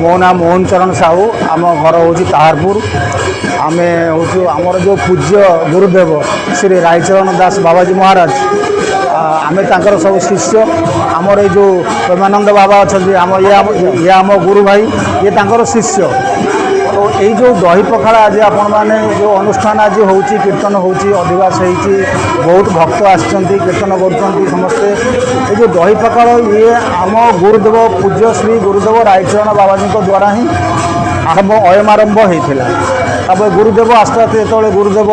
ମୋ ନାଁ ମୋହନ ଚରଣ ସାହୁ। ଆମ ଘର ହେଉଛି ତାହାରପୁର। ଆମେ ହେଉଛୁ ଆମର ଯେଉଁ ପୂଜ୍ୟ ଗୁରୁଦେବ ଶ୍ରୀ ରାଇଚରଣ ଦାସ ବାବାଜୀ ମହାରାଜ, ଆମେ ତାଙ୍କର ସବୁ ଶିଷ୍ୟ। ଆମର ଏଇ ଯେଉଁ ପ୍ରେମାନନ୍ଦ ବାବା ଅଛନ୍ତି, ଆମ ଇଏ ଆମ ଗୁରୁ ଭାଇ, ଇଏ ତାଙ୍କର ଶିଷ୍ୟ। ତ ଏଇ ଯେଉଁ ଦହି ପଖାଳ ଆଜି ଆପଣମାନେ ଯେଉଁ ଅନୁଷ୍ଠାନ ଆଜି ହେଉଛି, କୀର୍ତ୍ତନ ହେଉଛି, ଅଧିବାସ ହେଇଛି, ବହୁତ ଭକ୍ତ ଆସିଛନ୍ତି, କୀର୍ତ୍ତନ କରୁଛନ୍ତି ସମସ୍ତେ। ଏଇ ଯେଉଁ ଦହି ପଖାଳ, ଇଏ ଆମ ଗୁରୁଦେବ ପୂଜ୍ୟ ଶ୍ରୀ ଗୁରୁଦେବ ରାଇଚରଣ ବାବାଜୀଙ୍କ ଦ୍ୱାରା ହିଁ ଅୟମାରମ୍ଭ ହେଇଥିଲା। ତାପରେ ଗୁରୁଦେବ ଆସ୍ତେ ଆସ୍ତେ ଯେତେବେଳେ ଗୁରୁଦେବ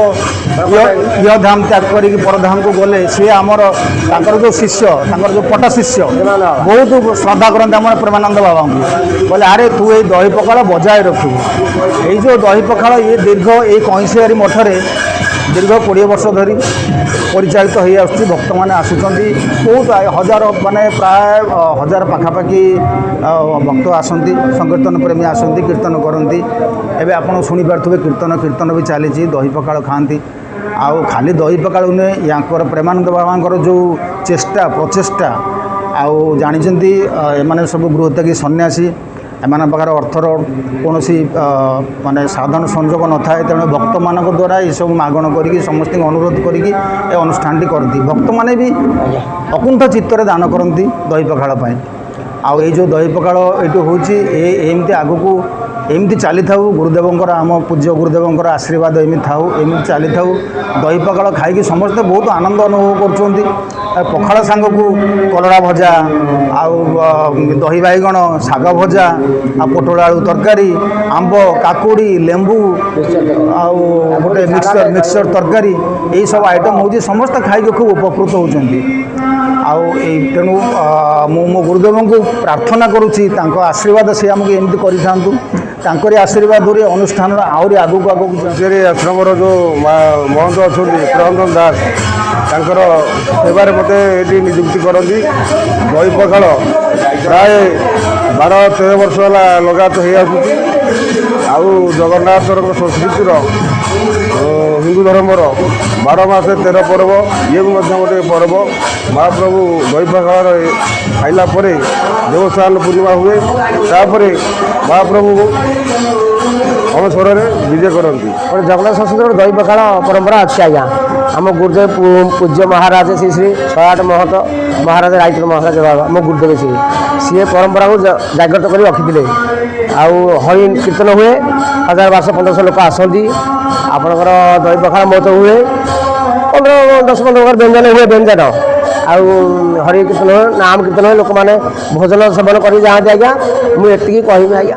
ଇହ ଧାମ ତ୍ୟାଗ କରିକି ପରଧାମକୁ ଗଲେ, ସିଏ ଆମର ତାଙ୍କର ଯେଉଁ ଶିଷ୍ୟ, ତାଙ୍କର ଯେଉଁ ପଟ ଶିଷ୍ୟ, ବହୁତ ଶ୍ରଦ୍ଧା କରନ୍ତି ଆମର ପ୍ରେମାନନ୍ଦ ବାବାଙ୍କୁ, କହିଲେ, "ଆରେ, ତୁ ଏଇ ଦହି ପଖାଳ ବଜାୟ ରଖିବୁ।" ଏଇ ଯେଉଁ ଦହି ପଖାଳ, ଇଏ ଦୀର୍ଘ ଏଇ କଇଁସିଆରୀ ମଠରେ ଦୀର୍ଘ 20 ବର୍ଷ ଧରି ପରିଚାଳିତ ହେଇ ଆସୁଛି। ଭକ୍ତମାନେ ଆସୁଛନ୍ତି ବହୁତ, ହଜାର ମାନେ ପ୍ରାୟ ହଜାର ପାଖାପାଖି ଭକ୍ତ ଆସନ୍ତି, ସଂକୀର୍ତ୍ତନ ପ୍ରେମୀ ଆସନ୍ତି, କୀର୍ତ୍ତନ କରନ୍ତି। ଏବେ ଆପଣ ଶୁଣିପାରୁଥିବେ କୀର୍ତ୍ତନ, କୀର୍ତ୍ତନ ବି ଚାଲିଛି। ଦହି ପଖାଳ ଖାଆନ୍ତି। ଆଉ ଖାଲି ଦହି ପଖାଳ ନୁହେଁ, ୟାଙ୍କର ପ୍ରେମାନନ୍ଦ ବାବାଙ୍କର ଯେଉଁ ଚେଷ୍ଟା ପ୍ରଚେଷ୍ଟା, ଆଉ ଜାଣିଛନ୍ତି, ଏମାନେ ସବୁ ଗୃହତ୍ୟାଗୀ ସନ୍ନ୍ୟାସୀ। ଏମାନଙ୍କ ପାଖରେ ଅର୍ଥର କୌଣସି ମାନେ ସାଧନ ସଂଯୋଗ ନଥାଏ। ତେଣୁ ଭକ୍ତମାନଙ୍କ ଦ୍ୱାରା ଏସବୁ ମାଗଣ କରିକି, ସମସ୍ତଙ୍କୁ ଅନୁରୋଧ କରିକି ଏ ଅନୁଷ୍ଠାନଟି କରନ୍ତି। ଭକ୍ତମାନେ ବି ଅକୁଣ୍ଠ ଚିତ୍ତରେ ଦାନ କରନ୍ତି ଦହି ପଖାଳ ପାଇଁ। ଆଉ ଏଇ ଯେଉଁ ଦହି ପଖାଳ ଏଇଠି ହେଉଛି, ଏମିତି ଆଗକୁ ଏମିତି ଚାଲିଥାଉ। ଗୁରୁଦେବଙ୍କର, ଆମ ପୂଜ୍ୟ ଗୁରୁଦେବଙ୍କର ଆଶୀର୍ବାଦ ଏମିତି ଥାଉ, ଏମିତି ଚାଲିଥାଉ। ଦହି ପଖାଳ ଖାଇକି ସମସ୍ତେ ବହୁତ ଆନନ୍ଦ ଅନୁଭବ କରୁଛନ୍ତି। ଆଉ ପଖାଳ ସାଙ୍ଗକୁ କଲରା ଭଜା, ଆଉ ଦହି ବାଇଗଣ, ଶାଗ ଭଜା, ଆଉ ପୋଟଳ ଆଳୁ ତରକାରୀ, ଆମ୍ବ, କାକୁଡ଼ି, ଲେମ୍ବୁ, ଆଉ ଗୋଟେ ମିକ୍ସଚର ତରକାରୀ, ଏଇସବୁ ଆଇଟମ୍ ହେଉଛି। ସମସ୍ତେ ଖାଇକି ଖୁବ୍ ଉପକୃତ ହେଉଛନ୍ତି। ଆଉ ଏଇ ତେଣୁ ମୁଁ ମୋ ଗୁରୁଦେବଙ୍କୁ ପ୍ରାର୍ଥନା କରୁଛି, ତାଙ୍କ ଆଶୀର୍ବାଦ ସେ ଆମକୁ ଏମିତି କରିଥାନ୍ତୁ। ତାଙ୍କରି ଆଶୀର୍ବାଦରେ ଅନୁଷ୍ଠାନର ଆହୁରି ଆଗକୁ ଆଗକୁ ଯାଉ। ସେରି ଆଶ୍ରମର ଯେଉଁ ମହନ୍ତ ଅଛନ୍ତି ପ୍ରେମାନନ୍ଦ ଦାସ, ତାଙ୍କର ସେବାରେ ମୋତେ ଏଠି ନିଯୁକ୍ତି କରନ୍ତି। ଦହି ପଖାଳ ପ୍ରାୟ 12-13 ବର୍ଷ ହେଲା ଲଗାତାର ହେଇ ଆସୁଛି। ଆଉ ଜଗନ୍ନାଥଙ୍କ ସଂସ୍କୃତିର, ହିନ୍ଦୁ ଧର୍ମର 12 ମାସ 13 ପର୍ବ, ଇଏ ବି ମଧ୍ୟ ଗୋଟେ ପର୍ବ। ମହାପ୍ରଭୁ ଦହି ପଖାଳରେ ଖାଇଲା ପରେ ଦେବସ୍ନାନ ପୂର୍ଣ୍ଣିମା ହୁଏ। ତାପରେ ମହାପ୍ରଭୁ ଅଣସରରେ ବିଜେ କରନ୍ତି। ଗୋଟେ ଜଗନ୍ନାଥ ସଂସ୍କୃତିର ଦହି ପଖାଳ ପରମ୍ପରା ଅଛି ଆଜ୍ଞା। ଆମ ଗୁରୁଦେବ ପୂଜ୍ୟ ମହାରାଜ ଶ୍ରୀ ଶ୍ରୀ 108 ମହନ୍ତ ମହାରାଜ ରାଇଚରଣ ମହାରାଜ ବାବା, ମୋ ଗୁରୁଦେବ ସିଏ ପରମ୍ପରାକୁ ଜାଗ୍ରତ କରି ରଖିଥିଲେ। ଆଉ ହରି କୀର୍ତ୍ତନ ହୁଏ, 1000 1200 1500 ଲୋକ ଆସନ୍ତି। ଆପଣଙ୍କର ଦହି ପଖାଳ ମହୋତ୍ସବ ହୁଏ, 15 10-15 ପ୍ରକାର ବ୍ୟଞ୍ଜନ ହୁଏ, ବ୍ୟଞ୍ଜନ। ଆଉ ହରି କୀର୍ତ୍ତନ ହୁଏ, ନାମ କୀର୍ତ୍ତନ ହୁଏ, ଲୋକମାନେ ଭୋଜନ ସେବନ କରି ଯାଆନ୍ତି ଆଜ୍ଞା। ମୁଁ ଏତିକି କହିବି ଆଜ୍ଞା।